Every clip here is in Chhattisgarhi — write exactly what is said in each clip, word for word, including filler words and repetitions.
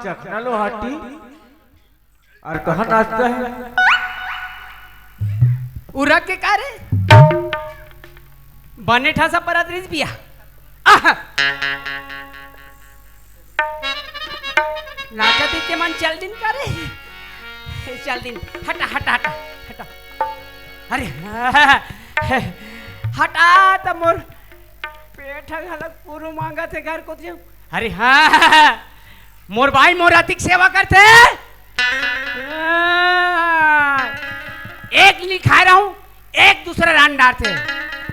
चखना लो हाटी। अउ कहाँ नाचता है? उरक के का रे? बने ठा सा परत रहिस बिया। आहा! नाचा देख के मन चल दिन का रे? चल दिन। हटा, हटा, हटा, हटा। अरे, हटा त मोर पेट ह घलक पुरु मांगत हे घर कोती। अरे हाँ, मोर बाई मोर अतिक सेवा करथे। हाँ, एक नी खाय रहूं, एक दूसरा रांध डारथे।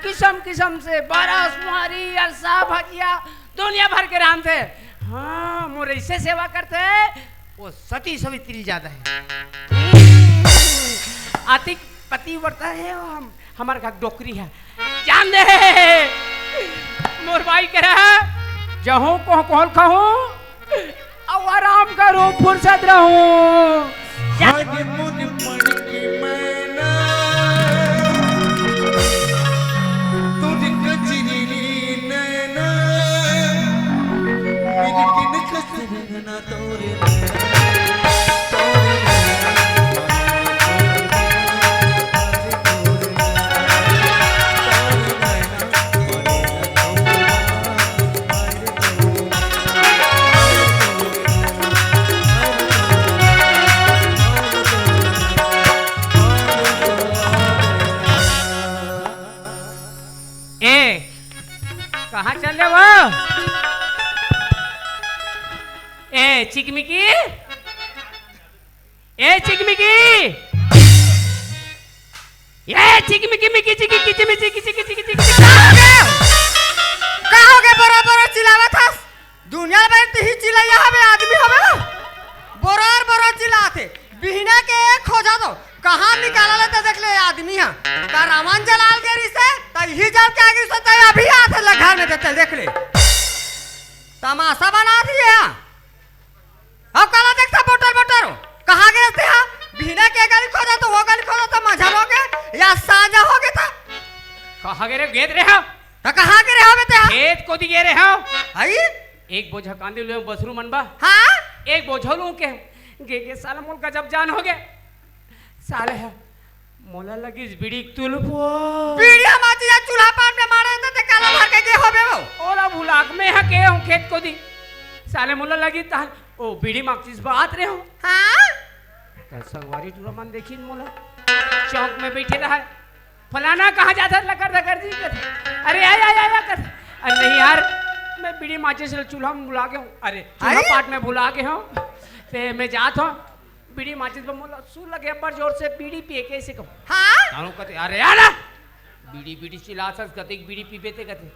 किसम किसम से बरस, मारी, अरसा, भजिया, दुनिया भर के रांधथे। हाँ, मोर अइसे सेवा करथे, वो सती सावित्री जादा हे। अतिक पतिव्रता हे वो हम। हमर घर डोकरी हे, जान दे। मोर बाई करा, जहूं कोह कोहल खाहूं, अउ आराम करूं, फुरसत रहूं। जा- हर मुन मन की मैना, तुझ कजरी नैना, मिनकिन खस रहना तोरे नैना, तोरे नैना। ए, कहाँ चले वो? ए, चिकमिकी? ए चिकमिकी, ए चिकमिकी मिकी चिकी किचिमी चिकी चिकी चिकी चिकी चिकी। का हो गे? का हो गे? बरोर बरोर चिल्लावत हस। दुनिया में तिही चिल्लइया हवे, आदमी हवे वो। बरोर बरोर चिल्लात हे। बिहना के खोजा तो कहाँ निकाला ले त देख ले आदमी हा। त रावण जलाल गे रिसे, त इही जल के आगे से त अभी आत हे घर में देख ले। तमाशा बना दिए हा। अब काला देखता बोटर बोटर हो। कहाँ गे रहिस हा? बिहना के गली खोजा तो वो गली खोजा तो मझा हो गे या साँझा हो गे त। कहाँ गे रे? गेत रे हा। त कहाँ गे रहे हवे ते हा? खेत कोती गे रे हा। हई? एक बोझा कांदी ले बसरू मन बा। हाँ? एक बोझा लूं के। गे गे साला मोर गजब जान हो गे। साले हा मोला लगिस बीड़ी के तुलफो। बीड़ी हम आती या चूल्हा पान में मारे त ते काला भर के गे होबे वो। ओला भुलाक में हा के हूँ खेत कोती। साले मोला लगिस तान ओ बीड़ी मांगतिस बात रे हूँ। हाँ? त संगवारी टूरा मन देखिन मोला। चौक में बइठे रहय। फलाना कहाँ जाथस लकर धकर जी कथे। अरे आ आ आ आ कथे। अरे नहीं यार, मैं बीड़ी माचिस ल चूल्हा में भुला गे हूँ। अरे चूल्हा अरे? पाट में भुला गे हूँ। ते मैं जात हूँ। बीड़ी माचिस बर मोला सू लगे अब्बड़ जोर से बीड़ी पिए के अइसे कहूं। हाँ? तानो कथे, "अरे यार, बीड़ी, बीड़ी चिल्लाथस, कतेक बीड़ी पीबे ते?" कथे।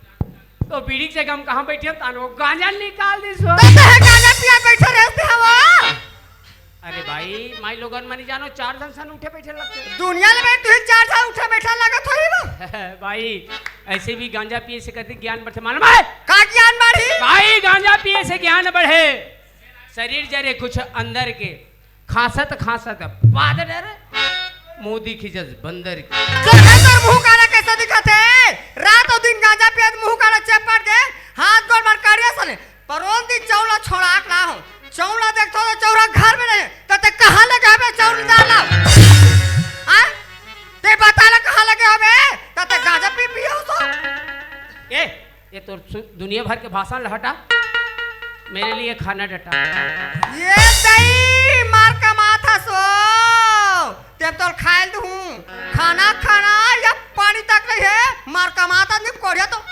तो बीड़ी के जगह हम कहाँ बइठे हन, तानो गांजा निकाल दिस हो। तो तहे गांजा पिया बइठे रहिस ते हवा। अरे भाई, माई लोगन मनी जानो, चार झन सन उठे बइठे लगथे। दुनिया में तू ही चार झन उठे बइठे लगत होही वो। भाई, अइसे भी गांजा पिए से कतेक ज्ञान बढ़थे, मालूम हे? का ज्ञान बढ़ही? भाई, गांजा पिए से ज्ञान बढ़े, शरीर जरे कुछ अंदर के। खांसत खांसत पाद डरे, मुंह दिखिस बंदर के। देखे तोर मुंह काला कइसे दिखत हे? रात अउ दिन गांजा पियत मुंह काला चेपट गे, हाथ गोड़ मन करिया सने। परोन दिन चौला छोड़ा के लाहूं। चौला देखथों त चौरा घर में नहीं, त ते कहाँ ले जाबे चौरा दाल ला? हाँ? ते बता ला कहाँ लगे हवे? त ते गांजा पी पिए हो तो? ए, ये तो सु-, दुनिया भर के भाषण ल हटा, मेरे लिए खाना डटा। ये दई मार कमाथस वो, तें तोर खायल दूं, खाना खाना या पानी तक नहीं हे, मार कमाथस नहीं कोढ़िया तो।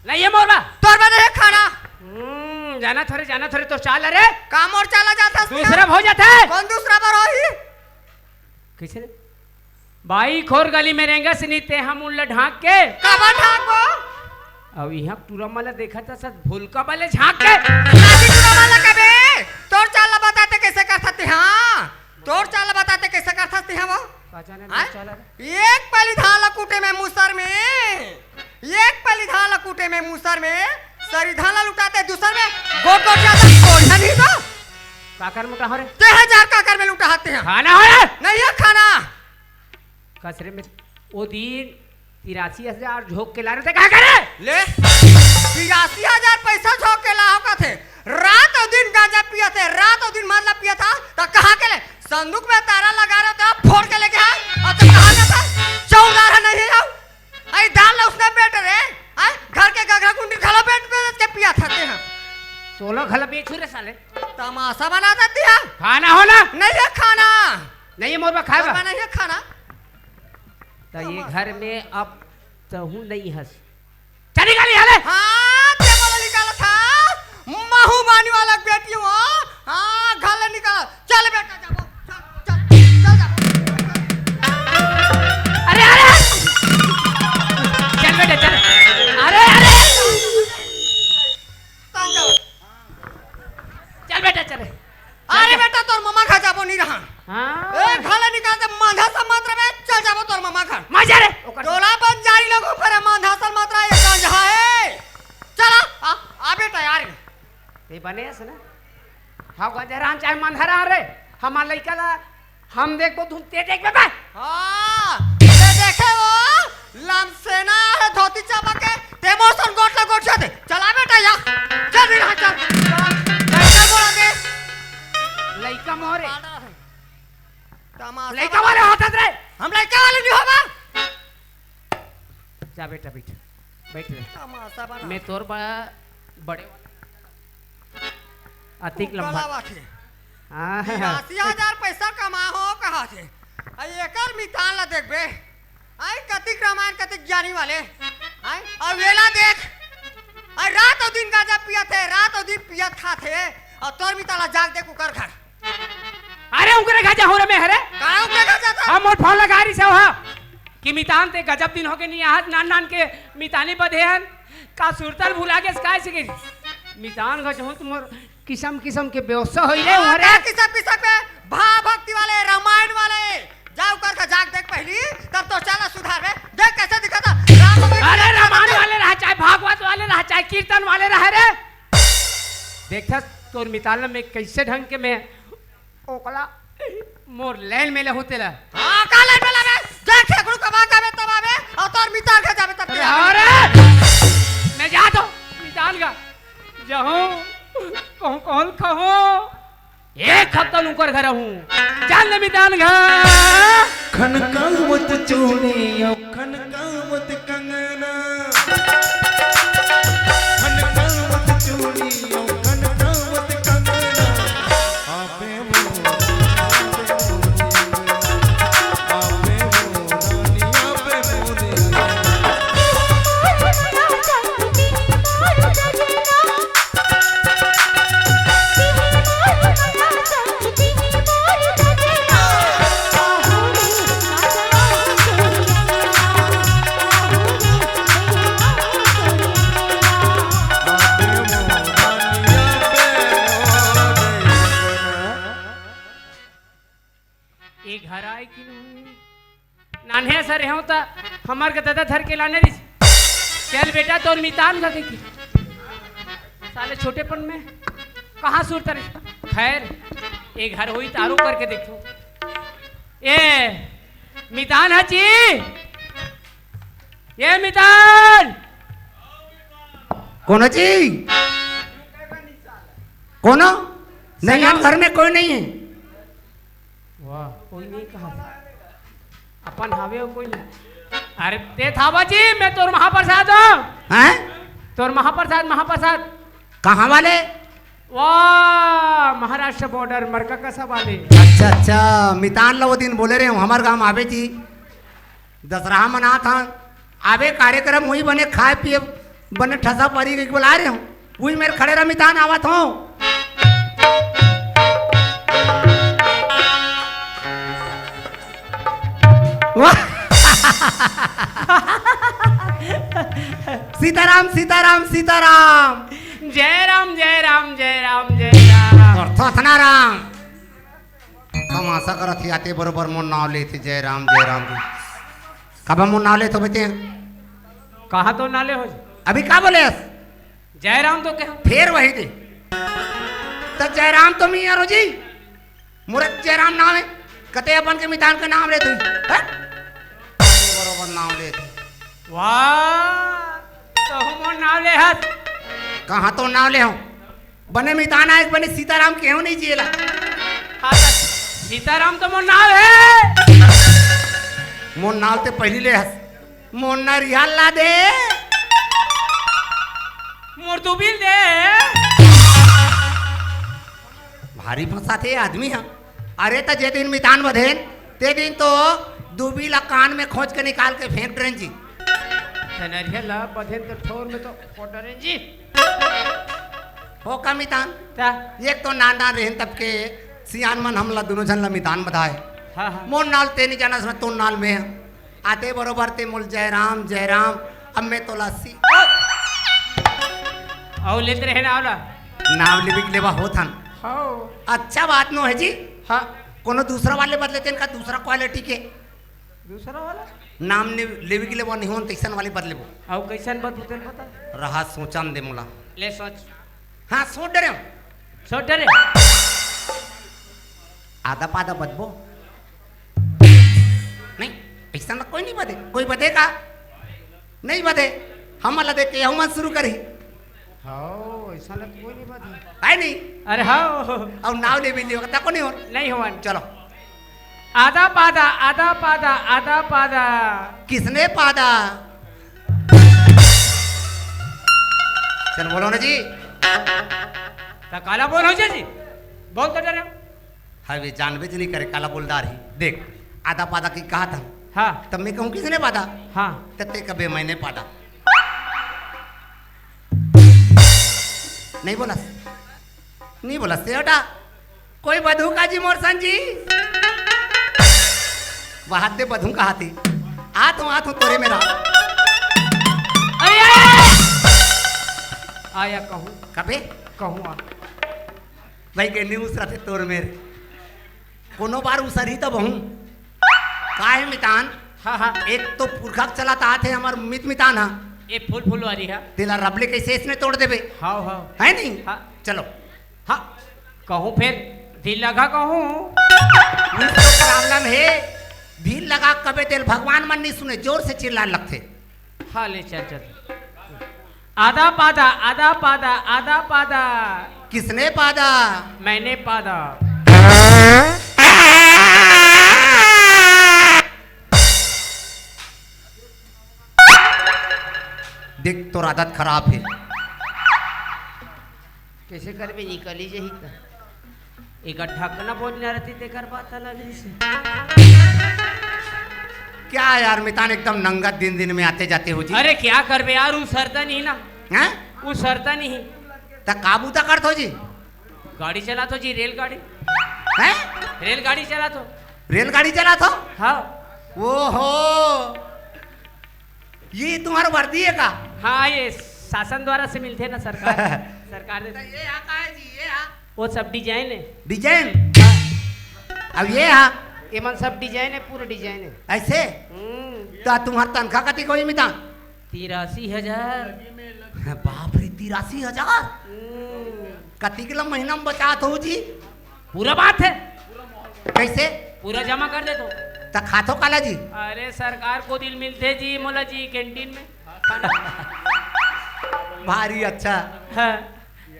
नहीं हे मोर बा। तोर बा नहीं हे खाना। हम्म, जाना थोरे, जाना थोरे, तोर चाल रे। का मोर चाला जाथस? दूसरा बर हो जाथे। कौन दूसरा बर होही? कइसे रे? बाई खोर गली में रेंगस नी ते हा मुड़ ला ढांक के। काबर ढांकबो? अउ इहां टूरा मन ला देखत हस भुलका बले झांक के। काकी टूरा मन ला कबे? तोर चाल ला बता ते कइसे करथस ते हा? तोर चाल ला बता ते कइसे करथस ते हा वो? का जाने हाँ? तोर चाल ला रे। एक पली धान ला कूटे में मूसर में, एक पली धान ला कूटे में मूसर में, सरी धान ला लुटाते दूसर में, गोट गोट जाता कोढ़िया नहीं तो। काकर मोटा हो रे? ते हजार काकर में लुटाते हैं। खाना हो रे? नहीं हे खाना। कसरे में ओ दिन तिरासी हजार झोंक के ला रहे थे, का करे? ले, तिरासी हजार पैसा झोंक के ला हो, रात अउ दिन गांजा पियत हे, रात अउ दिन मतलब पियत हे, त कहां के ले? संदूक में ताला लगा रहे त फोड़ के लेगे हे, अउ त कहां जात हे? चौकीदार ह नहीं हे, अई दाल ल उसने बेट रे, अई घर के गघरा गुंडी घलो बेट बेच के पियत हे तेहा। तोला घला बेचू रे साले। तमाशा बना देती है। खाना हो ना? नहीं है खाना। नहीं है मोर बा खाए मोर बा। बा नहीं है खाना। त ये घर में अब तहूं नहीं हस। चल निकल यहाँ ले। हाँ, ते बोला निकाला था। महू बानी वाला बेटी हो। हाँ, घर ले निकाला। चल बेटा, जाबो। चल, चल, चल जाबो। अरे, अरे। चल बेटा, चल। अरे, अरे। तंग जाओ। चल बेटा, चल। अरे बेटा, तोर ममा घर जाबो नहीं रहा। हाँ। ए, घर ले निकाल दे, मांधा सा मात्रा में चल जाबो तोर ममा घर। मजा रे। ओकर टोला बंजारी लोगों पर मांधा सा मात्रा ये गंजा है। चल आ, आ, आ बेटा यार। ते बने हस ना? हाँ, गंजहरान चाहे मंदहरान रे, हमार लइका ला हम देखबो, तुम ते देखबे बे। हाँ, ते देखे वो लमसेना है धोती चापा के, ते मोर सन गोठ ला गोठ दे। चला बेटा या, चल भी रहा, चल। चल, चल, चल, बोला दे। लइका मोरे। तमाशा लइका बना। वाले होत रे। हम लइका वाले नहीं होबा। जा बेटा, बैठ, बैठ रे। तमाशा बना। मैं तोर बड़ा बड़े अतिक लंबा। बात है। हाँ। तिरासी हजार पैसा कमा हो कहा थे। आई एकर मितान ला देखबे। आई कतिक रामायण, कतिक ज्ञानी वाले। आई, अउ वेला देख। आई रात अउ दिन गांजा पियत हे, रात अउ दिन पियत खात हे। अउ तोर मितान ला जाके देख उकर घर। अरे उकरे घर जाहूं रे मैं हरे। का उकरे घर जाता? हम मोर फोन लगा रही से हा कि मितान ते गजब दिन होगे नहीं आहत, नान नान के मितानी बधे हन। का सुरतल भुला गेस, काय से गेस? मितान घर जाहूं त मोर किसम किसम के व्यवस्था होई रे हाँ, उहरे। का किसम किसम के भा भक्ति वाले, रामायण वाले। जा उकर घर जाके देख पहली, तब तो चला सुधार रे। देख कैसे दिखता। राम अरे रामायण वाले रहा, चाहे भागवत वाले रहा, चाहे कीर्तन वाले रहा रे। देखथस तोर मितान ल मैं कैसे ढंग के मैं ओकला मोर लाइन में लहू तेला। हाँ, का लाइन में लावे? देख, खेकड़ू कमा के आवे तब आवे, अउ तोर मितान घर जावे तब ते आवे। अरे! मैं जात हूँ, मितान घर। जाहूँ, कहूँ, कहूँ, कहूँ। एक हफ्ता नौकर घर हूँ। जान ले मितान घर। खनकावत चूड़ी अउ खनकावत कंगना। खनकावत चूड़ी अउ खनकावत कंगना। आबे मोर, आबे मोर रानी, आबे मोर। ए घर आए कि नहीं? नान्हे सा रेहेंव त हमर के ददा धर के लाने रिहिस। चल बेटा, तोर मितान घर देखी। साले छोटेपन में कहाँ सुरता रहिस। खैर, ए घर होई त आरो करके देखो। ए मितान हची, ए मितान। कोनो जी? कोनो? नहीं, हम घर में कोई नहीं है। वाह, कोई नहीं कहा। अपन हावे अउ कोई नहीं। अरे, ते थावा जी, मैं तोर महाप्रसाद हूँ। हैं? तोर महाप्रसाद, महाप्रसाद। कहाँ वाले? वाह, महाराष्ट्र बॉर्डर, मरका कसा वाले। अच्छा, अच्छा, मितान ला वो दिन बोले रहे हूँ, हमार गाँव आवे जी। दसरहा मनात हन, आबे कार्यक्रम होई, बने खाए पिए, बने ठसा परी के बोला रहे हूँ, उही मेर खड़े रह मितान आवत हूँ। वाह। सीताराम, सीताराम, सीताराम। जय राम, जय राम, जय राम, जय राम। और थोथना राम। तमाशा करत ही आते बरोबर मोर नाव लेथे, जय राम, जय राम। कब मोर नाव लेथो बेटे? कहा तो नाले हो? अभी का बोले? जय राम तो कहो। फेर वही दे। त जय राम तो मी यारो जी। मोर जय राम नाम है। कते अपन के मितान के नाम लेथो। हैं? बरोबर नाव लेथे। वाह, तो मोर नाव लेहत। कहाँ तो नाव लेहूँ? बने मितान आय, बने सीताराम केहेंव नहीं जिए ला। हाँ, त सीताराम तो मोर नाव हे। मोर नाव ते पहिली ले हस। मोर नरिहा ला दे। मोर दुबिल दे। भारी फंसाथे आदमी ह। अरे, त जे दिन मितान बधेन, ते दिन तो दुबिल ला कान में खोंच के निकाल के फेंक डरेन जी। त नरिहा ला बधेन त ठोर में तो फोड़ डरेन जी। हो का मितान? का? एक तो नान नान रहेन तब के सियान मन हमला दुनों झन ला मितान बधाय। हाँ, हाँ। मोर नाव ते नहीं जानस ना, तोर नाव में। आते बरोबर ते मोला जयराम, जयराम, अब मैं तोला सी। अउ लेत रहे नाव ला। नाव लेबे के लेवा होत हन। हाँ। अच्छा बात नो हे जी। हाँ। कोनो दूसरा वाले बदले तेन का दूसरा quality के। दूसरा वाला? नाम ने लेबे के लेवा नहीं होन तइसन वाले बदलेबो। अउ कइसन बदलू तेन बता। रहा सोचन दे मोला। ले सोच। हाँ, सोच डरेंव। सोच डरे? आधा पाधा बदबो। नहीं, अइसन ला कोई नहीं बदे। कोई बदे का? नहीं बदे। हमला देख के यहू मन शुरू करही। हाँ, अइसन ला तो कोई नहीं बदे। हे नहीं? अरे हाँ। अउ नाव लेबे नहीं होगा, तको नहीं हो। नहीं होवन। चलो। आधा पाधा, आधा पाधा, आधा पाधा। किसने पाधा? चल बोलो ना जी। त काला बोल हो जी? बोल तो डरे। हवे जानबे च नहीं करे काला बोलदार ही। देख, आधा पाधा की कहा था। हाँ। तब मैं कहूँ किसने पाधा? हाँ। त ते कबे मैंने पाधा। नहीं बोला, नहीं बोला सेवटा। कोई बधू का जी मोर संग जी? वहाद दे बधू का हाथी। आ तो, आ तो तोरे मेरा। अरे, अरे, अरे। आया कहूँ। कबे? कहूँ आ। भाई के न्यूज़ रथे तोर मेर। कोनो बार उसरही तब हूँ। का हे मितान? हाँ, हाँ। एक तो पुरखा के चलत आत हे हमर मित मितान हा। ए फूल फुलवारी हा। तेला रबले कइसे इसने तोड़ देबे? हाँ, हाँ। हे नहीं? हाँ। चलो। हाँ। कहूँ फेर, दिल लगा कहूँ। कुछ तो problem हे। दिल लगा कबे तेल भगवान मन नहीं सुने, जोर से चिल्लान लगथे। हाँ, ले चल, चल। आधा पाधा, आधा पाधा, आधा पाधा। किसने पाधा? मैंने पाधा। देख, तोर आदत खराब हे। कइसे करबे, निकली जही त। एक ढक्कना बोझ न रहती, तेकर बात अलग रहिस। क्या यार, मितान एकदम नंगत दिन दिन में आते जाते हो जी। अरे, क्या करबे यार, उ सरता नहीं ना। हैं? उ सरता नहीं। त का बूता करत हो जी? गाड़ी चलात हो जी, रेलगाड़ी। हैं? रेलगाड़ी चलात हो। रेलगाड़ी चलात हो? हाँ। ओहो, ये तुम्हारा वर्दी हे का? हाँ, ये शासन द्वारा से मिलथे ना, सरकार। सरकार दे। त ये हा का हे जी, ये हा? वो सब design हे। Design? अब ये हा? ये मन सब design हे, पूरा design हे। अइसे? हम्म। त तुम्हार तनखा कतिक होही मितान? तिरासी हजार। बाप रे, तिरासी हजार? हम्म। कतिक ला महीना में बचात हो जी? पूरा बात हे। कइसे? पूरा जमा कर देथों। त खाथो काला जी? अरे, सरकार कोती ले मिलथे जी मोला जी, canteen में। भारी अच्छा। हाँ।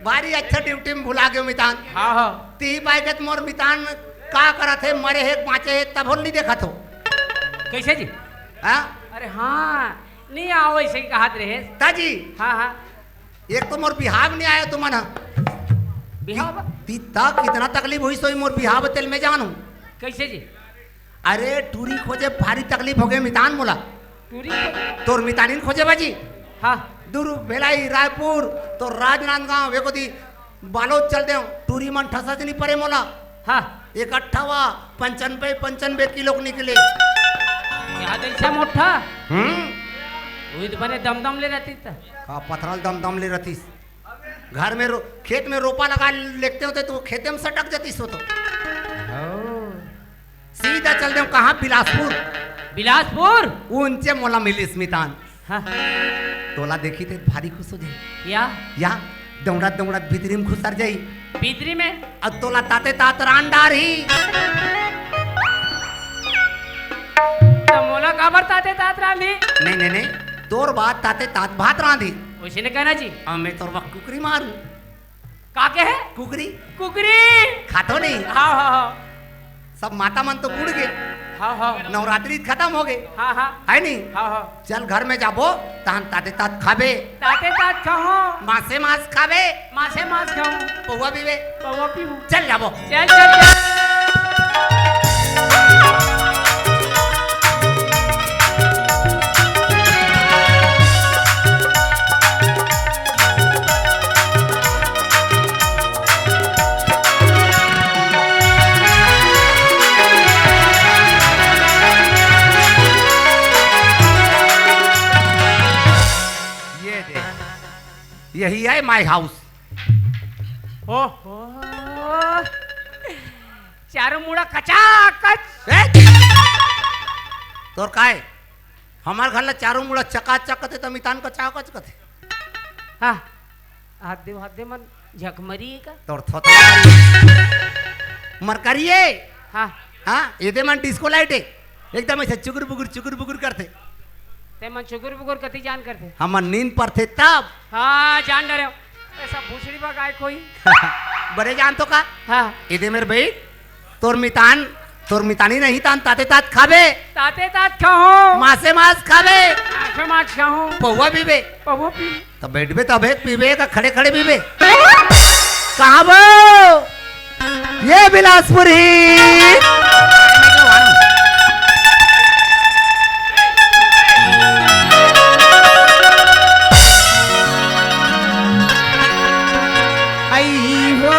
भारी अच्छा, duty में भुला गेव मितान। हाँ, हाँ। तिही पाय के त मोर मितान का करत हे, मरे हे, बाँचे हे, तभो ल नहीं देखत हो। कइसे जी? हाँ? अरे हाँ, नहीं आओ, अइसे ही कहत रहे। त जी? हाँ, हाँ। एक तो मोर बिहाव नहीं आयो तुमन ह। बिहाव? ती-, त कितना तकलीफ होइस होही मोर बिहाव तेला मैं जानहूँ। कइसे जी? अरे, टूरी खोजे भारी तकलीफ होगे मितान मोला। टूरी खोजे? तोर मितानिन खोजे बर जी। हाँ। दुर्ग, भिलाई, रायपुर, तोर राजनांदगांव, एको ती बालोद चल देंव, टूरी मन ठसच नहीं परे मोला। हाँ। इकट्ठा वा पंचानबे, पंचानबे किलो के निकले। क्या जइसे मोटा? हम्म। वही तो बने दमदम ले रहती त। का पथरा ल दमदम ले रहतीस। घर में रो-, खेत में रोपा लगा लेते होते त खेते में सटक जातीस हो तो। हाँ। सीधा चल देंव कहाँ? बिलासपुर। बिलासपुर? उंचे मोला मिलिस मितान। हाँ। तोला देखही ते भारी खुश हो जाही। या? या, दौड़त दौड़त भीतरी में खुसर जाही। भीतरी में? अउ तोला ताते तात रांध डारही। त मोला काबर ताते तात रांधही? नहीं, नहीं, नहीं, तोर बर ताते तात भात रांधही। वइसे नहीं कहना जी। अउ मैं तोर बर कुकरी मारूँ। का के हे? कुकरी। कुकरी। खाथो नहीं। हाँ, हाँ, हाँ। सब माता मन तो बूड़ गे। हाँ, हाँ। नवरात्रि खतम हो गे। हाँ, हाँ। हे नहीं? हाँ, हाँ। चल घर में जाबो, तहन ताते तात खाबे। ताते तात खाहूँ। मासे मास खाबे। मासे मास खाहूँ। पौवा पीबे। पौवा पीहूँ। चल जाबो। चल, चल, चल। ये दे, यही है my house। ओहो, चारों मुड़ा कचाकच। ए? तोर काय? हमार घर ला चारों मुड़ा चकाचक कथे, त मितान कचाकच कथे। हाँ, हाथ दे, हाथ दे, मन झकमरी हे का? तोर थोथवा मरकरी हे। हाँ। हाँ, एदे मन disco light हे, एकदम ऐसे चुगुर बुगुर, चुगुर बुगुर करथे। ते मन चुगुर बुगुर कति जान करथे? हमन नींद परथे तब। हाँ, जान डरेंव। ऐसा भूसड़ी बा गाय कोई। बड़े जान तो का? हाँ। एदे मेर बइठ, तोर मितान, तोर मितानी नहीं तान ताते तात खाबे। ताते तात खाहूँ। मासे मास खाबे। मासे मास खाहूँ। पौवा पीबे। पौवा पी। त बइठबे तभे पीबे का खड़े खड़े पीबे? कहाँ बो? ये बिलासपुर ही। आई हो।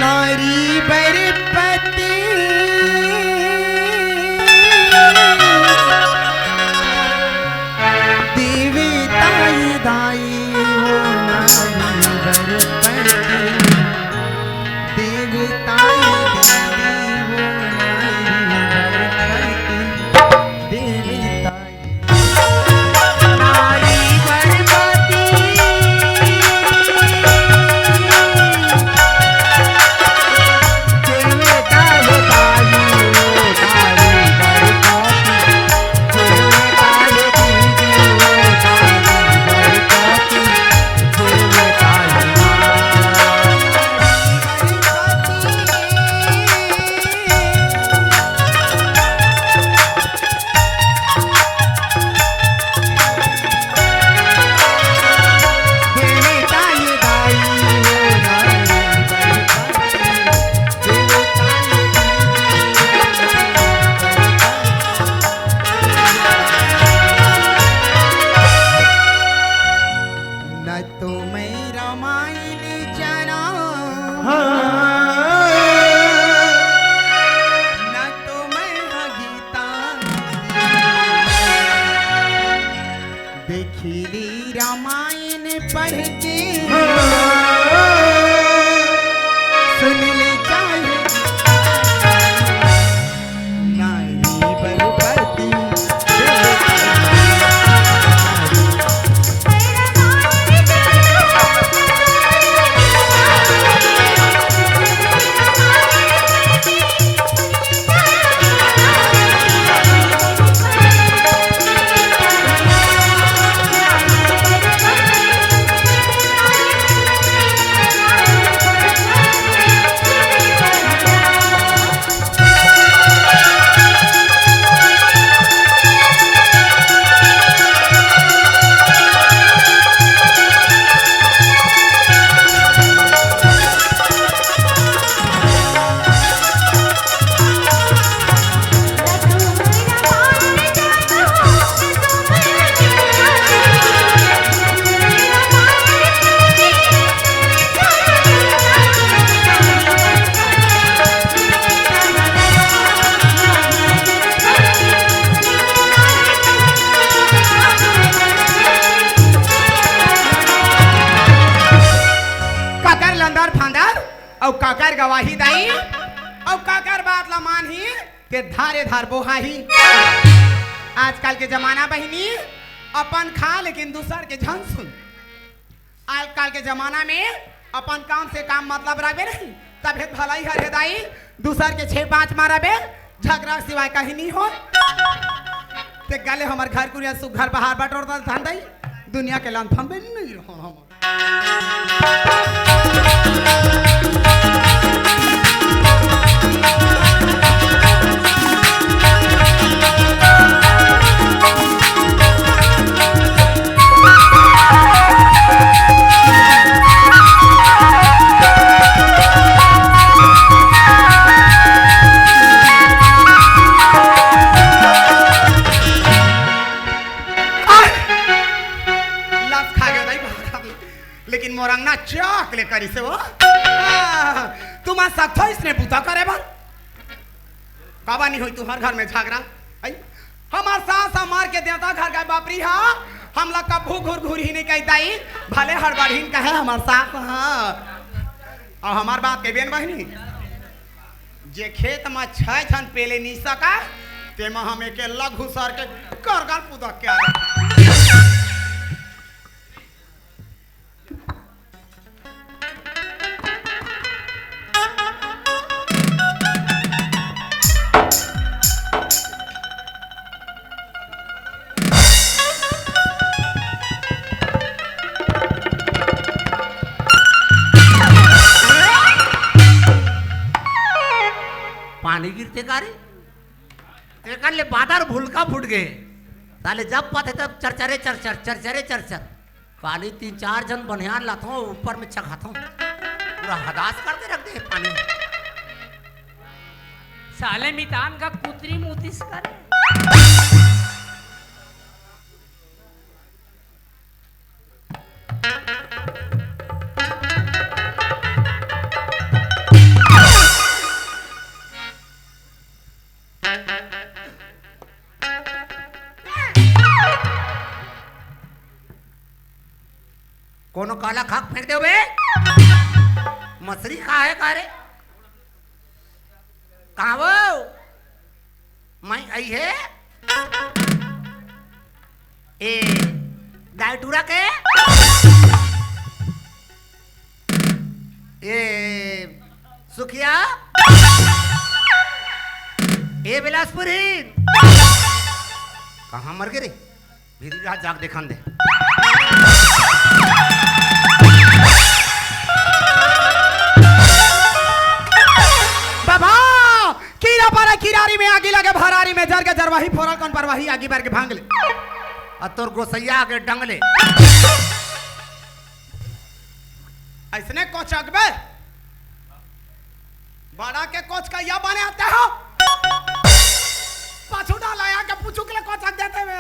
नारी बर पति देवताई दाई हो, नारी बर पति देवताई दाई हो, नारी बर पति देवताई। न तो मैं रामायण जाना, हाँ। न तो मैं गीता। देखी ली रामायण पढ़ के, हाँ। सुन ले चाहे नारी बलपति। काकर लंदर फांदर अउ काकर गवाही दाई अउ काकर बात ला मानही, ते धारे धार बोहाही। आजकल के जमाना बहिनी, अपन खा लेकिन दूसर के झन सुन। आजकल के जमाना में अपन काम से काम मतलब रखबे नहीं, तभे भलाई हर हे दाई। दूसर के छे पाँच मारबे, झगरा के सिवाय कहीं नहीं हो। ते गले हमर घर कुरिया सुघर बहार बटोर दल धन दाई, दुनिया के लंथन में नहीं रहो हम। आह! लस खा गया दाई, बाहर आ गई। लेकिन मोर अंगना चौक ले करी से वो। आह! तुम आ सकथो इसने बूता करे बर? काबा नहीं होई तुम्हार घर में झगड़ा? आई? हमार सास हमार के देवता घर का बापरी हा, हमला कभू घुर घुर ही नहीं कही दाई, भले हड़बड़हीन कहे हमार सास हा। और हमार बात के बेन बहिनी, जे खेत में छह झन पेले नहीं सका, ते में हम अकेला घुसर के करगल पुदक के आ जाते। पानी गिरथे का रे? तेकर ले बादर भुलका फूट गे। साले जब पाथे तब चरचरे चरचर, चरचरे चरचर। काली तीन चार झन बनियान लाथों, ऊपर में चघाथों। पूरा हदास करके रख दे पानी। साले मितान का कुतरी मुतिस करे। कोनो काला खाक फेंक देबे। मछरी खा हे का रे? कहाँ वो? मैं आई हे। ए, गाय टूरा के? ए, सुखिया? ए, बिलासपुरी? कहाँ मर गे रे? भीतरी रात जाग देखन दे। बाबा, कीरा पारा किरारी में आगी लगे भरारी में जर के जरवाही फोरल कौन परवाही आगी बर के भांग ले। आ तोर गोसैया आगे डंग ले। ऐसने कोचकबे। बड़ा के कोच का या बने आते हो। पाछू डाला या के पूछू के लिए कोचक देते हुए।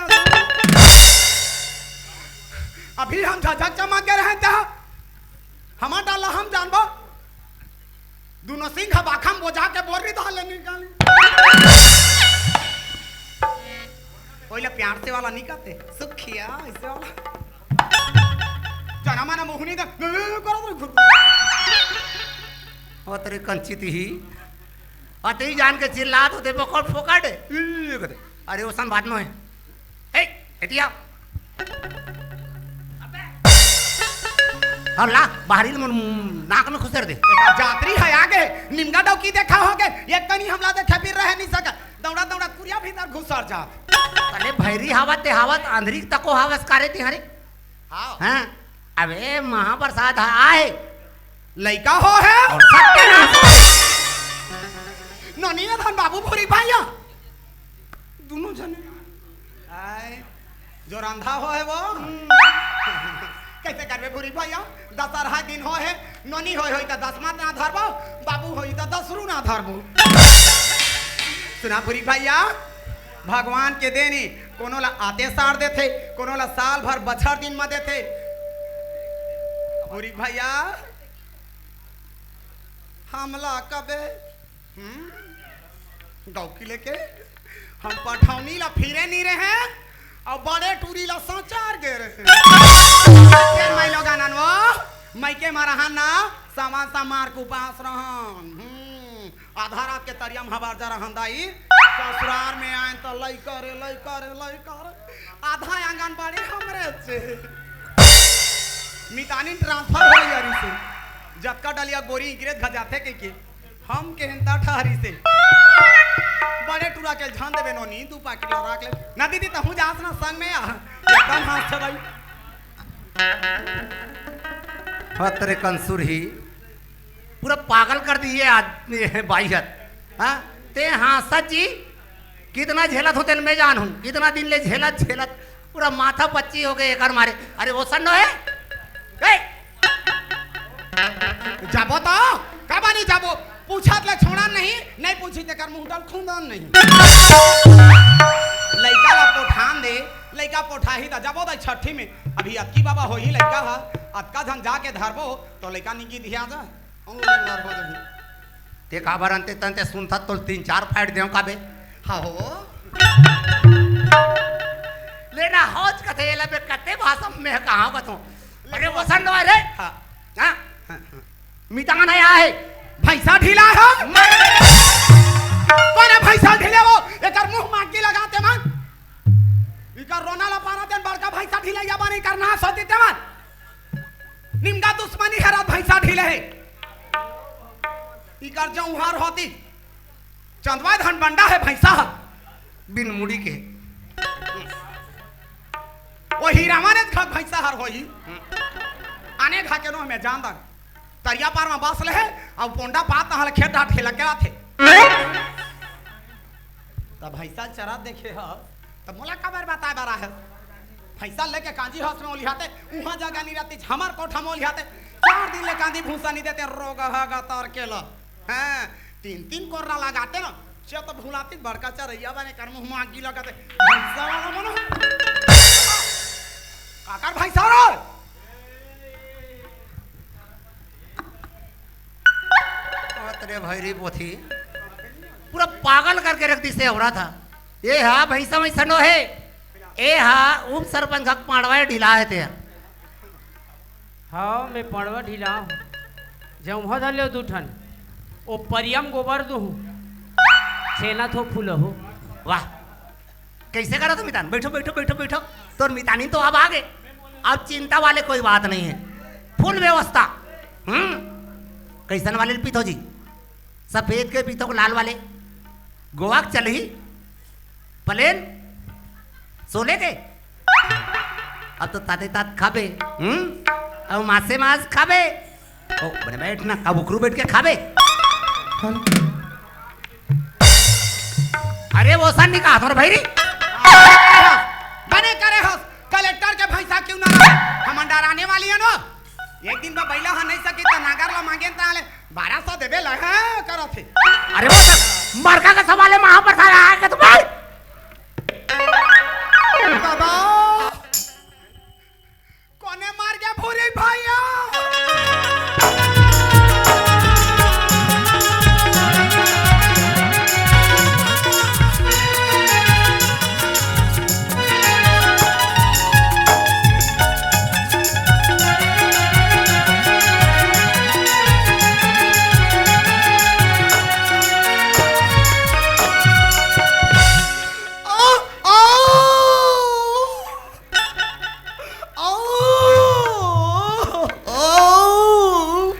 अभी हम झझक चमक के रहते हो। हमार डाला हम जानबो। दोनों सिंह बाखम बोझा के बोरी डाले निकाली। ओइला प्यार से वाला नहीं कहते, सुखिया, ऐसे वाला। जना माना मोहनी दा, करो तो घुट। ओ तेरे कंचित ही। अतई जान के चिल्लात होते, बकौल फोकट। अरे, ओसन बात नो है। ए, एतिया। और ला, बाहरी ले मोर नाक में खुसेर दे। एकर जातरी है आगे, निमगा डौकी देखा होगे, एक कनी हमला देखे फिर रह नहीं सका। दौड़ा दौड़ा कुरिया भीतर घुसर जात। अरे भैरी हवा ते हवा, अंधरी तको हवस करे तिहारे। हाँ। हाँ, अबे महाप्रसाद आए। लइका हो है? और सत्यानाश। ननिया धन बाबू भूरी भैया। दोनों जने। आए। जो रंधा हो है वो। कैसे करबे भूरी भैया? दशहरा दिन हो है, नोनी होय होय त दसमा ना धरबो, बाबू होय त दसरू ना धरबो। सुना भूरी भैया, भगवान के देनी, कोनो ला आते सार देथे, कोनो ला साल भर बछर दिन म देथे। भूरी भैया, हमला कबे, हम्म, डौकी लेके हम पठौनी ला फिरे नी रहे, अउ बड़े टूरी ला सचार गे रहे। के माई लोग आनन वो, माई के मरहन ना, सामान सा मार के उपास रहन। हम्म, आधा रात के तरिया म हबार जा रहन दाई, ससुरार में आयन त लइका रे, लइका रे, लइका रे। आधा आंगनबाड़ी हमरे से। मितानी ट्रांसफर हो यारी से। जतका डलिया बोरी इकरेच घजाथे कहिके, हम केहेन त ठहरी से। बड़े टुरा के झन देबे नोनी, दू पाकिट ला राख ले। ना दीदी, तहूँ जास ना संग में आ। एकदम हाँस छे भाई। हत रे कंसुर ही, पूरा पागल कर दिही ये आदमी, ये बाई हर। हाँ? ते हाँसत जी, कितना झेलत हों तेन मैं जानहूँ, कितना दिन ले झेलत झेलत पूरा माथा पच्ची हो गे एकर मारे। अरे वो सन्नो हे? ए! जाबो तो? काबर नइ जाबो? पूछत ले छोड़न नहीं, नइ पूछही तेकर मुँह डल खुंदन नहीं। लइका ला पोठान दे, लइका पोठाही त जाबो दाई छट्ठी में। अभी अतकी बाबा होही लइका ह, अतका झन जाके धरबो तो लइका निगी दिया जा। अउ लर हो जाही। ते काबर अंते तंते सुनथस तो तीन चार फाइट देंव का बे? हाँ हो। ले ना हौज कथे, एला बे कते भाषा में कहाँ कथों? अरे वो सन्नो हे रे। हाँ। हाँ? हाँ, हाँ। मितान हे, आहे। भैंसा ढीला हे। मर- कोन हे भैंसा ढीले वो? एकर मुँह माटी लगा तेमन। इकर रोना ला पारा तेन बड़का भैंसा ढीले या बने इकर नास होती तेमन। निमगा दुश्मनी हरत भैंसा ढीले हे। इकर जौहर होती। चंदवा धन बंडा हे भैंसा हर। बिन मुड़ी के। वो हीरावन घा भैंसा हर होही। आने घा के नो हमें जान दन। तरिया पार में बस ले हे, अउ पोंडा पात हल खेत डाट हेला के आथे। त भैंसा चरा देखे ह, त मोला काबर बताए बर आहे? भैंसा लेके कांजी हस में ओलिहाते, उहाँ जगह नइ रहतिस, हमर कोठा में ओलिहाते, चार दिन ले कांदी भूसा नइ देते, रोग ह गतर के ल। हाँ, तीन तीन कोर्रा लगाते न, चेत भुलातिस बड़का चरइया बने कर मुँह में आगी लगाते। भैंसा वाला मनो। काकर भैंसा रे? अत रे भैरी पोथी, पूरा पागल करके रख दिस हे औरत ह। ए हा भैंसा वैसा नो हे, ए हा उप सरपंच का पांडवा ढीला हे ते। हाँ, मैं पांडवा ढीला हूँ। जौहर धर ले दू ठन, ओ परियम गोबर दूँ, छेना थो फूल हो। वाह, कइसे करत हो मितान? बइठो, बइठो, बइठो, बइठो। तोर मितानी तो अब आ गे, अब चिंता वाले कोई बात नहीं है, फुल व्यवस्था। हम्म, कइसन वाले पीथो जी? सफेद के पीथो के लाल वाले? गोवा के चलही? प्लेन? सोले के? अब तो ताते तात खाबे, हम्म, अब मासे मास खाबे। ओ, बने बैठ ना, अब उकरू बैठ के खाबे। अरे वो सन नहीं कहा तोर भैरी। बने करे हस, कलेक्टर के भैंसा क्यों ना रहे? हमन डराने वाली है नो। एक दिन बा बैला ह नहीं सकी त नागर ला मांगे त आले बारह सौ देबे ला, हाँ, करत हे। अरे वो सन, मरका के सवाले महाप्रसाद आया के तुम्हारे? बाबा। कोने मार गया भूरी भैया? आ, आ। आओ, आओ।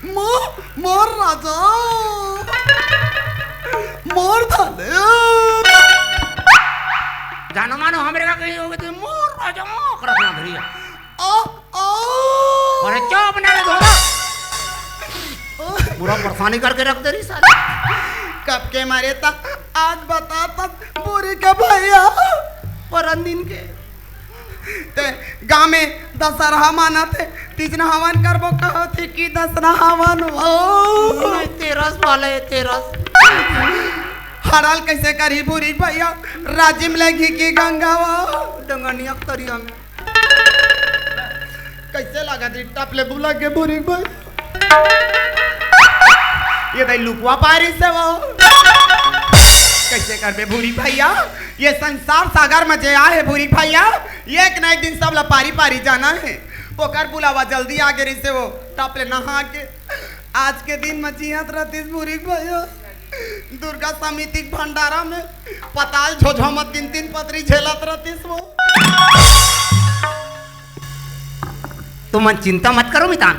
मो-, मोर राजा, मोर धने। जानो मानो हमरे का कहीं होगे तो मोर राजा करत ना भैया। आओ, आओ। अरे चुप ना रे धोबा। पूरा परेशानी करके रख दे रही सारी। कब के मारे था, आज बता तक बोरी के भैया। परन दिन के। ते गाँव में दशहरा मानत हे, तीज नहावन करबो कहत हे कि दशहरा हवन हो। नहीं, तेरस वाले, तेरस। हड़ाल कैसे करी भूरी भैया, राजिम ले घी की गंगा वो। डंगनिया के तरिया में। कैसे लगा दी टप ले बुला के भूरी भैया? ये दाई लुकवा पारी से वो। कैसे करबे भूरी भैया? ये संसार सागर में जे आए हे भूरी भैया, एक ना एक दिन सब ला पारी पारी जाना हे। ओकर बुलावा जल्दी आगे रहिसे वो, टप ले नहा के। आज के दिन में जियत रहतिस भूरी भैया। दुर्गा समिति के भंडारा में पताल झोझो में तीन तीन पतरी झेलत रहतिस वो। तुमन चिंता मत करो मितान,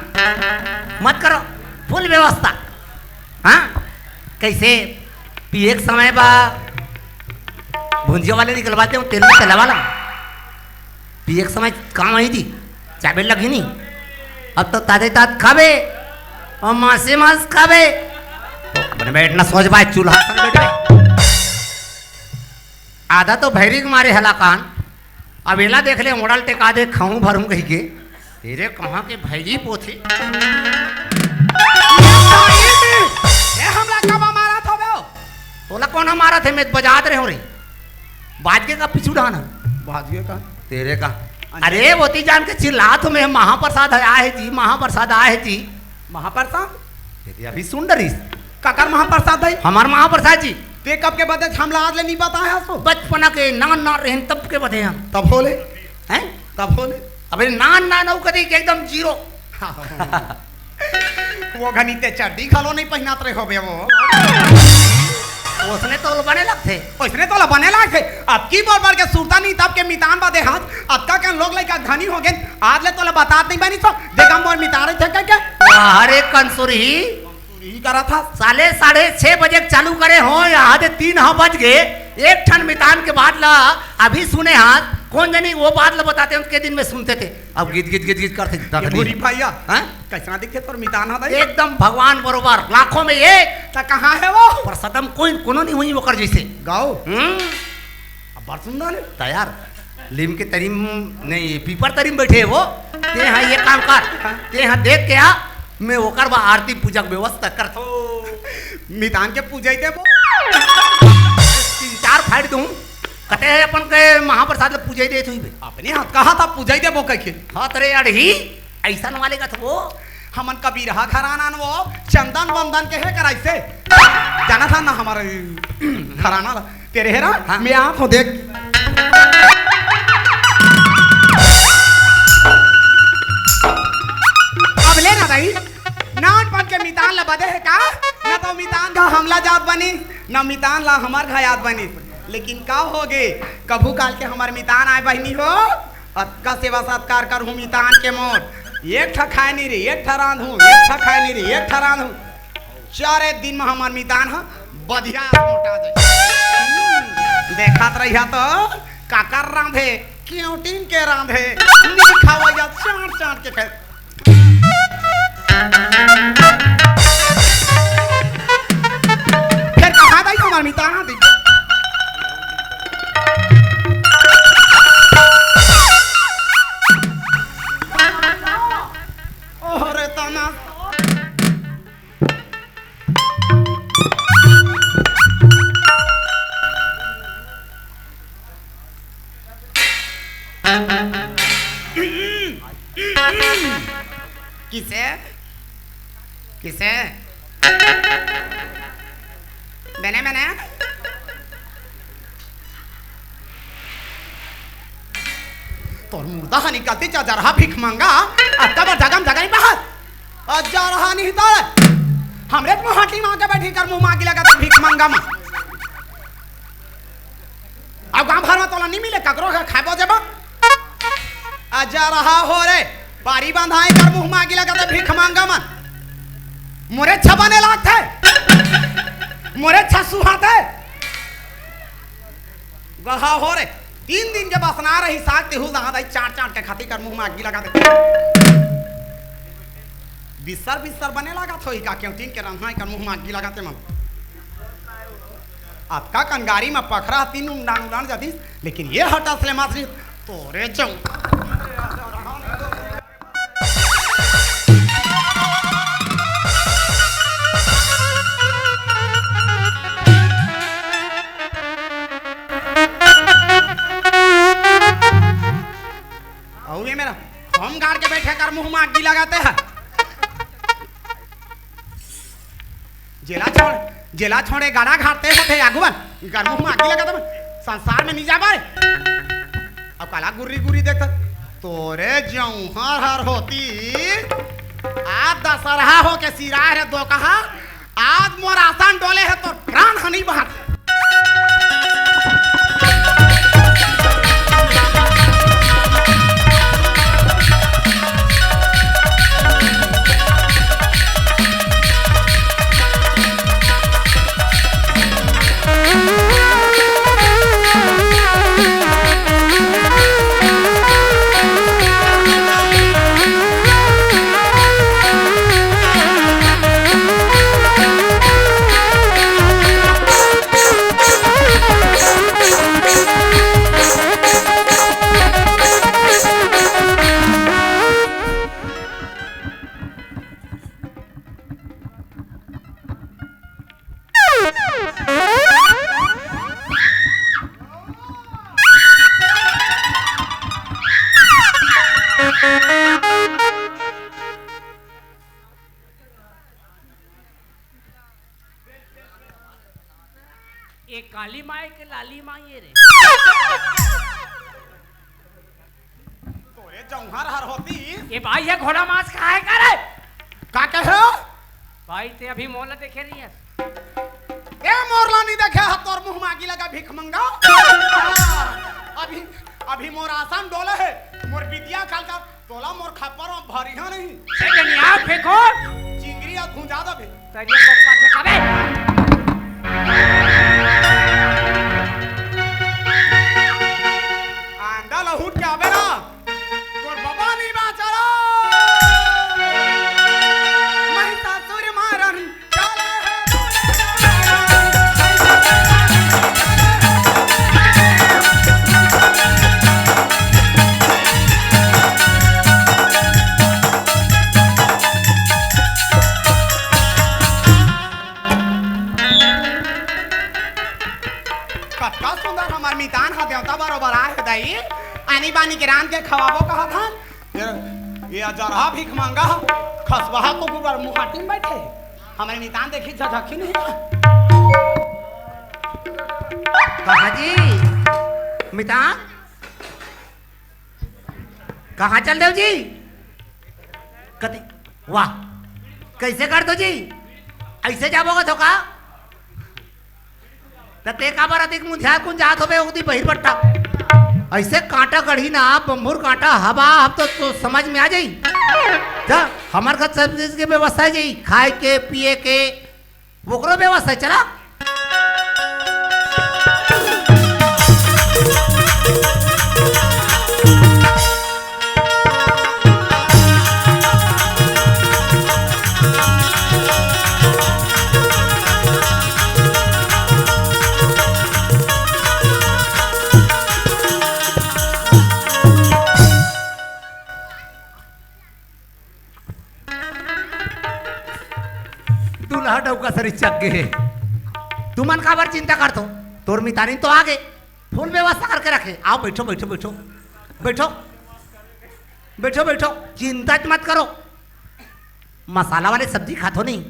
मत करो, फुल व्यवस्था। हाँ, कैसे पिए के समय बा भुंजिया वाले निकलवाते हो, तेल में तला वाला पिए के समय काम आई थी, चाबे लगी नहीं। अब तो ताजे तात खाबे और मासे मास खाबे। तो अपने बैठना सोच बाय, चूल्हा पर बैठ गए। आधा तो भैरी के मारे हला कान, अब एला देख ले, ओड़ल टेका दे, खाऊं भरूं कही के। तेरे कहाँ के भैरी पोथे? ए, हमला काबर मारत हवे? तोला कोन मारत हे? मैं बजात रहे हो रे, बाज के का पीछू डाना। बाज के का? तेरे का। अरे, ओती जान के चिल्लात हो, मैं महाप्रसाद आए हे जी, महाप्रसाद आए हे जी। महाप्रसाद? ये अभी सुन डरिस। काकर महाप्रसाद हे? हमार महाप्रसाद जी। ते कब के बदे हमला आज ले नहीं बताया सो? बचपना के नान नान रहन तब के बदे हम। तब होले? हैं? तब होले? अबे नान नान अउ कदी के एकदम जीरो। वो घनी ते चड्डी घलो नहीं पहिनात रहे होबे वो। ओसने तो बने लगथे। ओसने तो बने लगथे। अब की बोल बर के सुरता नहीं तब के मितान बा देहात। अतका के लोग लइका धनी हो गेन। आज ले तोला बतात नहीं बनी सो। देखा मोर मितान रहिथे कह के। अरे कंसुरी। कंसुरी करा था। साले साढ़े छह बजे के चालू करे हो, यहाँ दे तीन हाँ बज गए। एक ठन मितान के बात ला अभी सुने हाथ। कौन जनी वो बात ला बताते हैं, उनके दिन में सुनते थे। अब गीत, गीत, गीत, गीत करते, ये भूरी भैया, हाँ? कैसना दिखे तोर मितान हा भाई? एकदम भगवान बरोबर, लाखों में एक। त कहाँ हे वो? प्रसादम कोई कोनो नहीं हुई ओकर जैसे। गाओ। हम्म। अब बड़ सुंदर हे। तैयार। लीम के तरी म, नहीं, पीपर तरी म बैठे हे वो। ते हाँ ये काम कर। ते हाँ देख के आ, मैं ओकर बा आरती पूजा के व्यवस्था करत हों। मितान के पूजा ही देबो। तीन चार फाड़ दूं। कते हे अपन के महाप्रसाद ल पूजा ही देत हुई बे। अपने हाथ कहा था पूजा ही देबो कह के। हाँ, तरे अड़ही, ऐसन वाले का तो वो। हमन कबीरहा घराना न वो, चंदन वंदन के हे कराइसे। जाना था ना हमारे घराना ला। तेरे हेरा, हाँ। मैं आप हो देख। अब ले ना दाई, नानपन के मितान ला बदे हे का? ना तो मितान का हमला जात बनी, ना मितान ला हमार घायात बनी। लेकिन का होगे, कभू काल के हमार मितान आए बहिनी हो, अतका सेवा सत्कार करहूँ मितान के मोर। एक ठा खाए नहीं रे, एक ठा रांधहूँ, एक ठा खाए नहीं रे, एक ठा रांधहूँ। चारे दिन में हमार मितान ह बधिया मोटा जाए। हम्म, देखत रहिया तो काकर रांधे, क्यों टीम के रांधे, नहीं खावा या चाट चाट के खाए। फिर कहाँ गई हमार मितान? देखो। ओह रे तना। किसे? किसे? मैंने, मैंने? तोर मुर्दा ह निकलती चा जरहा भीख मंगा, अतका बर जगम जगह नहीं बहात। अ जरहा नहीं तो हमरे मुहाटी मांग के बैठी कर मुंह मांगी लगा तो भीख मंगा मा। अब गांव भर में तोला नहीं मिले, ककरो के खाबो जेबा। अ जरहा हो रे, पारी बंधाए कर मुंह मांगी लगा तो भीख मंगा मन। मोरे छबा ने लागथे, मोरे छसुहाथे। गहा हो रे, तीन दिन के बसना रही साग, तेहू दहा दई चाट चाट के खाती कर मुंह में आगी लगा दे। बिस्तर बिस्तर बने लागत होही का, क्यों टीन के रंधना कर मुंह में आगी लगाते मन। अतका कनगारी में पखरा तीन उंडान उलान जातीस, लेकिन ये हटा असले मासरी तोरे चौं। अउ ये मेरा होम गार्ड के बैठे कर मुंह में आगी लगाते हैं। जेला छोड़, जेला छोड़े गाड़ा घाटते होते आगुवन, कर मुंह में आगी लगाते हैं। संसार में नहीं जा पाए। अब काला गुर्री गुर्री देखत, तोरे जौहर हर होती, आज दशहरा हो के सिराय रे दो कहा, आज मोर आसन डोले है तो प्राण हनी बाहर। ए काली माई के लाली माई ए रे। तोरे जौहर हर होती। ए भाई, ये घोड़ा मांस खाए का रे? का कहे? भाई, ते अभी मोला देखे रही है। ए मोर ला नहीं देखे ह, तोर मुंह मागी लगा भीख मंगा। अभी, अभी मोर आसन डोले है, मोर बिटिया खाल का तोला मोर खप्पर म भरिहा नहीं। ए, जनिया फेंको। चिंगरी आ भुंजा दबे। तरिया पप्पा फेंकाबे। अंडा लहुट के आबे ना। तोर बाबा नहीं बाचा रे। महिषासुर मारन कतका सुंदर हमर मितान ह देवता बरोबर आए हे दाई। आनी बानी के रांध के खवाबो कहत हन। ये, ये अजरहा भीख मांगा ह, खसबहा कुकुर बर मुहाटी में बैठे। हमरे मितान देखी झझकी नहीं। कहा जी, मितान? कहाँ चल देव जी? कति, वाह, कैसे कर दो जी? ऐसे जाबो का धोखा? त ते काबर अधिक मुंझा कुंझात होबे ओदी बहिर बट्टा। ऐसे कांटा गढ़ी ना, बम्भुर कांटा हवा, अब तो, तो समझ में आ जाई। जा, हमर घर सब चीज के व्यवस्था है जी, खाए के, पिए के, ओकरो व्यवस्था है, चला। दूल्हा डौका सरी चक गे हे। तुमन काबर चिंता करथो? तोर मितानी तो आ गे, फुल व्यवस्था करके रखे। आओ, बैठो, बैठो, बैठो, बैठो, बैठो, बैठो, चिंता मत करो। मसाला वाले सब्जी खाथो नहीं?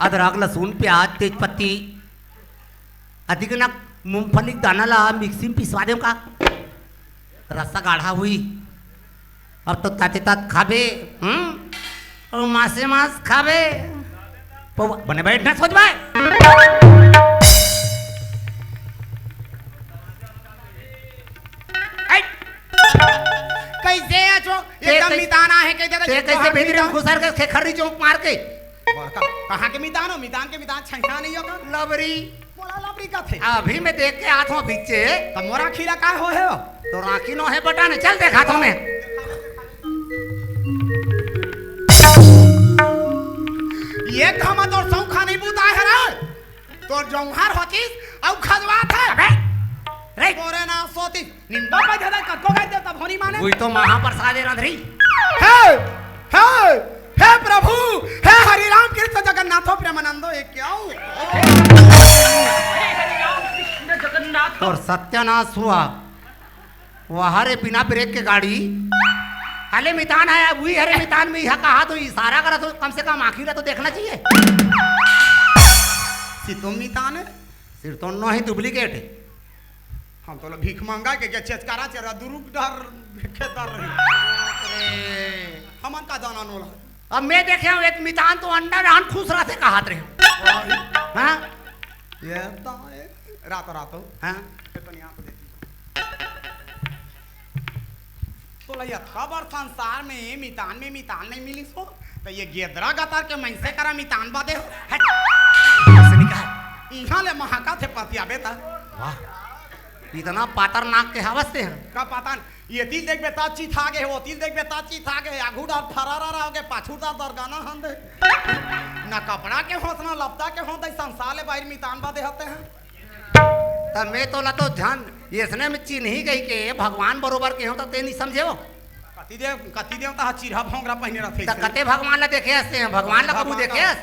अदरक, लहसुन, प्याज, तेजपत्ती, अतिक ना मूंगफली के दाना ला मिक्सी में पिसवा देव का? रस्सा गाढ़ा हुई। अब तो ताते तात खाबे, हम्म? अउ मासे मास खाबे। पौवा, बने बैठ ना सोच भाई। ऐ! कैसे है जो ते एकदम कैसे मितान आहे, कह देता ते कि कैसे तोहार भीतरी में मितान। घुसर के खेखरी चौक मार के? बड़का, कहाँ के मितान हो? मितान के मितान छैया नहीं हो का? लबरी। मोला लबरी कथे। अभी मैं देख के आत हूँ पीछे। त मोर आँखी ला काय होहे हो? तोर आँखी नोहे बटा ने, चल देखात हूँ मैं। ये घमा तोर सौखा नहीं बुता है रे। तोर जौहर होतिस अउ खजवात है। अबे, रे। तोरे ना सोतिस। निंदा पे ज्यादा कतको गाय दे तब होनी माने। वही तो महाप्रसाद ए रांधरी। हे, हे, हे प्रभु, हे हरि राम कृष्ण जगन्नाथो प्रेमानंदो, ये क्या हो? हे हरि राम कृष्ण जगन्नाथ। तोर सत्यानाश हुआ। वह हरे बिना ब्रेक के गाड़ी। हले मितान आया, वही हरे मितान में यह कहा तो इशारा करा तो कम से कम आँखी ला तो देखना चाहिए। सितोम मितान है? सिर तो नो ही डुप्लीकेट है। हम तो भीख मांगा के, के चेचकारा चेरा दुरुक डर खेतर रही। हमन का जाना नोला। अब मैं देखे हूँ, एक मितान तो अंडा डान खुश रहते कहात रहे। हाँ? ये तो है। रात, रात हो। हाँ? ये तो नहीं, आप देखिए। तोला ये खबर संसार में मितान में मितान नहीं मिलिस हो, त ये गेदरा गतर के मनसे करा मितान बादे हो। हट। ऐसे नहीं कहा। इहाँ ले महाका थे पतियाबे त। वाह, इतना पातर नाक के हवस ते हैं। का पता न, ये तिल देखबे त चिथागे हो, तिल देखबे त चिथागे, आघू डार फरारा रहोगे, पाछू डार दरगाना हंदे। ना कपड़ा के होस, ना लपटा के होस, संसार ले बाहिर मितान बादे हते हैं। त मैं तोला तो झन, इसने में चिन्ही गई के भगवान बरोबर के हो, त ते नहीं समझे हो। कति देव, कति देवता ह चिरहा भोंगरा पहिने रथे त से। कते भगवान ला देखे हंसते हैं, भगवान ला कबू भगवान देखे ला। हंस?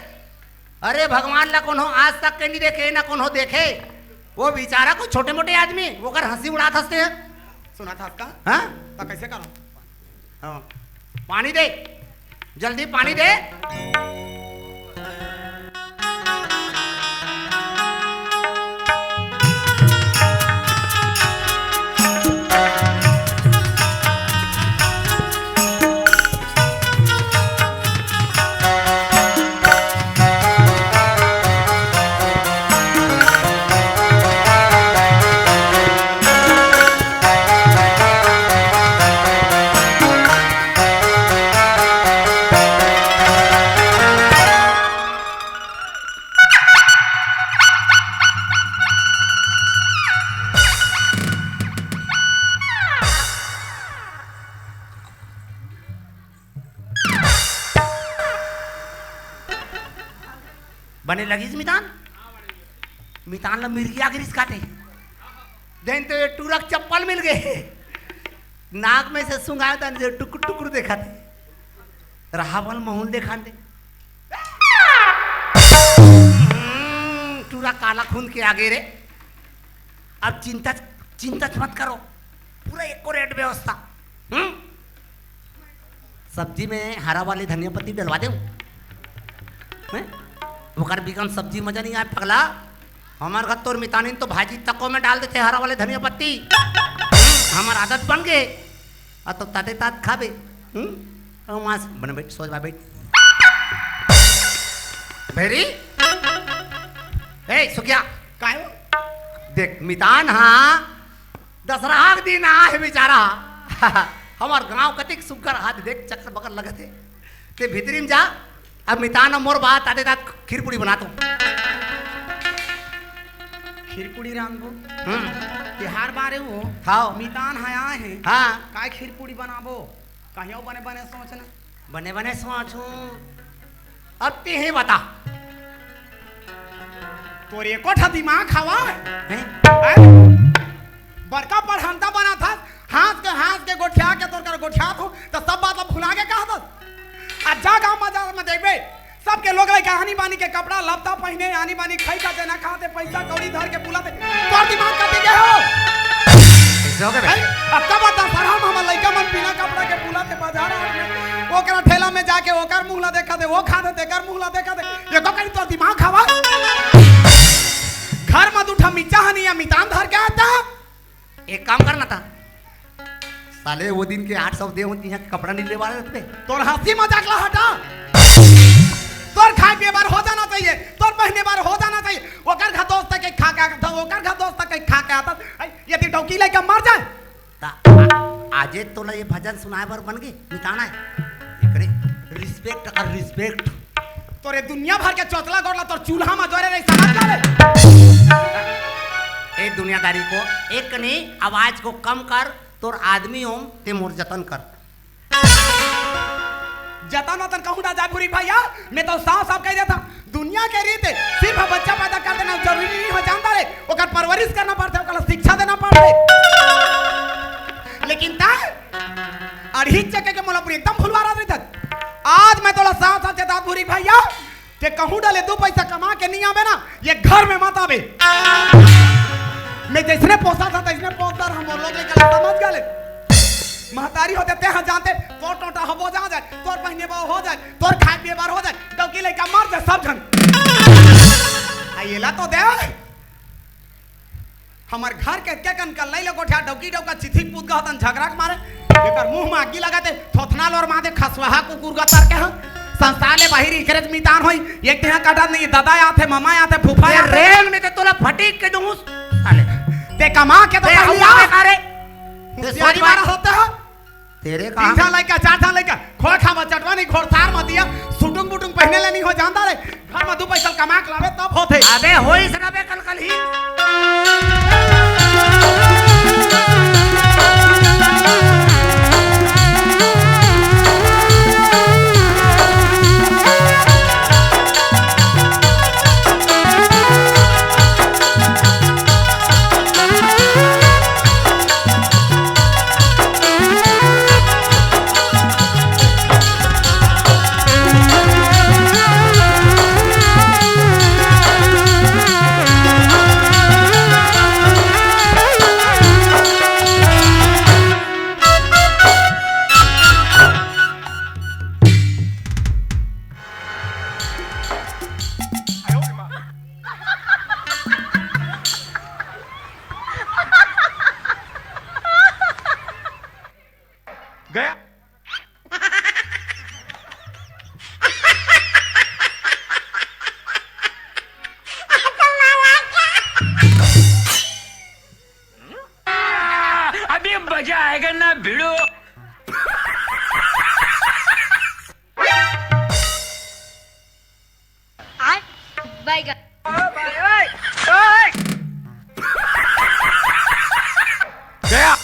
अरे भगवान ला कोनो आज तक के नहीं देखे, ना कोनो देखे। वो बेचारा को छोटे मोटे आदमी, ओकर हंसी उड़ात हंसते हैं। सुना था आपका? हाँ? त कैसे करो? हाँ। पानी दे, जल्दी पानी दे। बने लगिस मितान? मितान ला मिर्गी आ गिरिस काटे। देन तो ये टूरा के चप्पल मिल गए। नाक में से सूंघाय तन जे टुकुर टुकुर देखत हे। रावल महूं ल देखान दे। हम्म, टूरा काला खून के आगे रे। अब चिंता, चिंता मत करो, पूरा एको रेट व्यवस्था। हम्म? सब्जी में हरा वाली धनिया पत्ती डलवा देव। हैं? ओकर बिगन सब्जी मजा नहीं आय पगला। हमर घर तोर मितानिन तो भाजी तको में डाल देथे हरा वाले धनिया पत्ती। हम्म, हमर आदत बन गे। आ तो ताते तात खाबे। हम्म? ओ मास, बने बैठ, सोच बा बैठ। भेरी? ए, सुखिया। काय हो? देख, मितान हा दसरहा के दिन आ हे बेचारा। हमर गांव कतिक सुग्घर हाथ देख, चक्कर बकर लगत हे। ते भीतरी में जा, अब मितान मोर बात आते तात खीर पूड़ी बना तो। खीर पूड़ी रांधबो? हम्म। तिहार बारे हो? हाव। मितान हा आए हे। हाँ। काय खीर पूड़ी बनाबो? कहियो बने बने सोच ना। बने बने सोचूं। अब ते ही बता। तोर एको ठा दिमाग हवा? हैं? हैं? बड़का पढ़ंता बना था, हाथ के, हाथ के गोठिया के तोर कर गोठिया थो, तो सब बात ला भुला के कहा था। आ जा गांव बाजार में देखबे, सबके लोग लइका आनी बानी के कपड़ा लत्ता पहिने, आनी बानी खाई का देना खाते, पैसा कौड़ी धर के बुलाते, तोर दिमाग कति गे हो? कैसे हो गए बे? हैं? अब तब दसहरा में हमर लइका मन बिना कपड़ा के बुलाते बाजार में, ओकरा ठेला में जाके ओकर मुंह ला देखा दे, वो खा दे, तेकर मुंह ला देखा दे, ये तो कहीं तोर दिमाग हवा? घर में दू ठा मिच्चा हनी या मितान धर के आता। एक काम करना था, साले वो दिन के आठ सौ दे होती, यहाँ के कपड़ा नहीं लेवा रहे थे। तोर हंसी मजाक ला हटा। तोर खाए पिए बार हो जाना चाहिए, तोर पहने बार हो जाना चाहिए। ओकर घर दोस्त के खा के आता, ओकर घर दोस्त के खा के आता। ऐ, यदि डौकी लेके मर जाए। ता, आ, आजे तोला ये भजन सुनाए बर बन गए, मितान आए। एकरे respect और respect। तोरे दुनिया भर के चोचला गोड़ला तोर चूल्हा में जोरे रही, समझ गा ले। ए दुनियादारी को एक कनी आवाज को कम कर, तोर आदमी होम ते मोर जतन कर। जतन वतन कहूं ना जाए भूरी भैया, मैं तो साफ साफ कह देता, दुनिया के रीत सिर्फ बच्चा पैदा कर देना जरूरी नहीं हो जानता रे, ओकर परवरिश करना पड़ते, ओकर शिक्षा देना पड़ते। लेकिन ता अड़ही चके के मोला पूरी एकदम भुलवा रहा था। आज मैं तोला साफ साफ चेता भूरी भैया, के कहूं डाले दू पैसा कमा के नहीं आवे ना, ये घर में मत आवे। मैं जैसने पोसा था, तैसने पोसदार हम लोग लेकर समझ गए। महतारी होते ते हाँ जानते, तोर टोटा हबो जा जाए, तोर पहने बार हो जाए, तोर खाए पिए बार हो जाए, डौकी लइका मर जाए, सब झन। आ येला तो दे। हमर घर के के कन कल्लई ले गोठिया डौकी डौका चिथिक पूत कहतन झगरा के मारे। एकर मुंह में आगी लगाते, थोथना लोर मादे खसवाहा कुकुर गतर के हम। संसार ले बाहिर इकरेज मितान होई, एक देहा कटत नहीं, दादा आथे, मामा आथे, फूफा ए, आथे। रेंग नहीं ते तोला फटीक के दूं, साले। ते कमा के तो ते पहली हवा आ। बेकार है। ते होशियारी सोच मारा भाई। होता है। तेरे तीन काम ठा लइका, चार ठा लइका, खोए खावा चटवानी, घोड़सार मत दिया, सुटुंग बुटुंग पहने ले नहीं हो जानता रे। घर में दू पैसा कमा के लावे तब होथे। अबे होइस ना बे कल कल ही। गया। अभी मजा आएगा ना भिड़ो। बैगन। गया।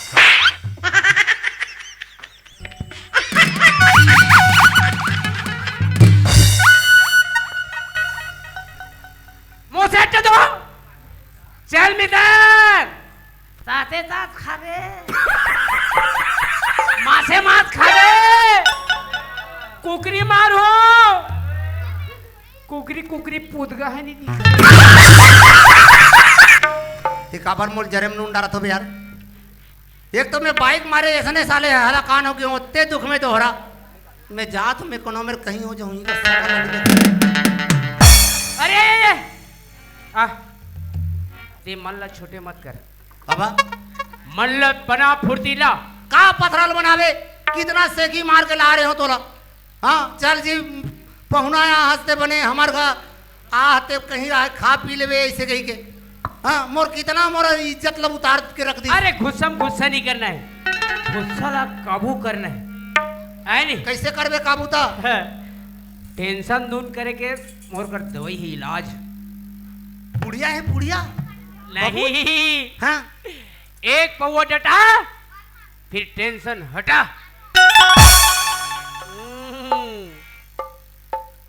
मासे मात खाबे। कुकरी मार हो। कुकरी, कुकरी पूत गा हे नी दिखत। ते काबर मोर जरे में नून डारत होबे यार? एक तो मैं बाइक मारे ऐसने साले हलाकान हो गए हों, ओत्ते दुख में दोहरा। मैं जात में कोनो मेर कहीं हो जाऊं, इनका सगा लग जाए। अरे, अरे, अरे। आ, ते मन ला छोटे मत कर। बाबा। मन ला बना फुर्तीला। का पथरा ल बनाबे? कितना सेकी मार के ला रहे हो तोला। हाँ, चल जी, पहुना आय हंसते बने हमर घर, आ ते कहीं रहे, खा पी लेबे ऐसे कही के। हाँ, मोर कितना मोर इज्जत ला उतार के रख दी। अरे, गुस्सा में गुस्सा नहीं करना है, गुस्सा ला काबू करना है, है नहीं? कैसे करबे काबू त? हाँ। टेंशन दून करे के मोर कर दवाई है, इलाज। पुड़िया है, पुड़िया? नहीं। हाँ। एक पौवा डटा, फिर टेंशन हटा। हम्म।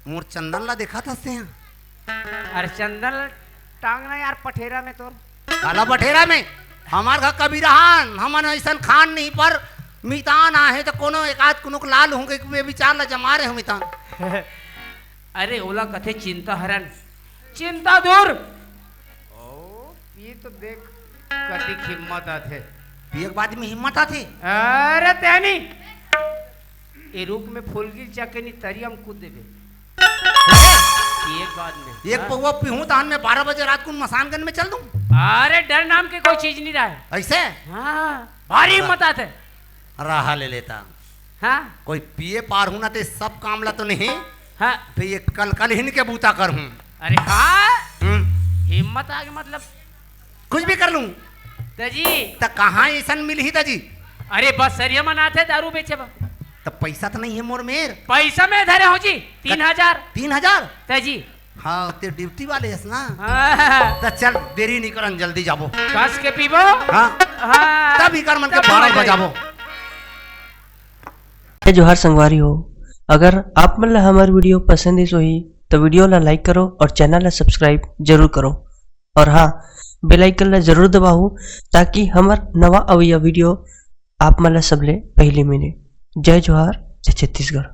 मोर चंदन ला देखा था से? अरे चंदन ला टांगना यार पठेरा में तोर। काला पठेरा में? हमार घर कबीरहान, हमन ऐसन खान नहीं, पर मितान आहे तो कोनो एक आध कोनो के लाल होंगे, वे विचार ला जमा रहे हो मितान। अरे ओला कथे चिंता हरन, चिंता दूर। ओ, ये तो देख कतिक हिम्मत आथे। पिए के बाद में हिम्मत आथे। अरे तेनी, ए रुख में फूल गिर जाके नी तरिया में कूद देबे। पिए के बाद में। एक पौवा पीहूं तहन मैं बारह बजे रात को मसानगंज में चल दूं। अरे डर नाम के कोई चीज नहीं रहा है। ऐसे? हाँ, भारी हिम्मत आथे। रहा ले लेता। हाँ? कोई पिए पार हूं ना ते सब काम ला तो नहीं। हाँ। तो ये कल कल हिन के बूता कर हूं। अरे हाँ? हम्म। हिम्मत आगे मतलब कुछ भी कर लूं। तजी। त कहाँ ऐसन मिलही तजी? अरे बस सरिया मन आथे दारू बेचे बा। त पैसा त नहीं है मोर मेर। पैसा मैं धरे हो जी, तीन हजार। तीन हजार? तजी। हाँ, ते ड्यूटी वाले हस ना? हाँ। त चल, देरी नहीं करन, जल्दी जाबो। कस के पीबो? हाँ। हाँ। तब इकर मन के तब बारह मजा बजाबो। जय जोहार संगवारी हो, अगर आप मन ला हमर वीडियो पसंद आइस होही, त वीडियो ला like करो और चैनल ला subscribe जरूर करो। और हाँ, bell icon ला जरूर दबाओ, ताकि हमर नवा अवइया वीडियो आप मन ला सबले पहली मिले। जय जोहार, जय छत्तीसगढ़।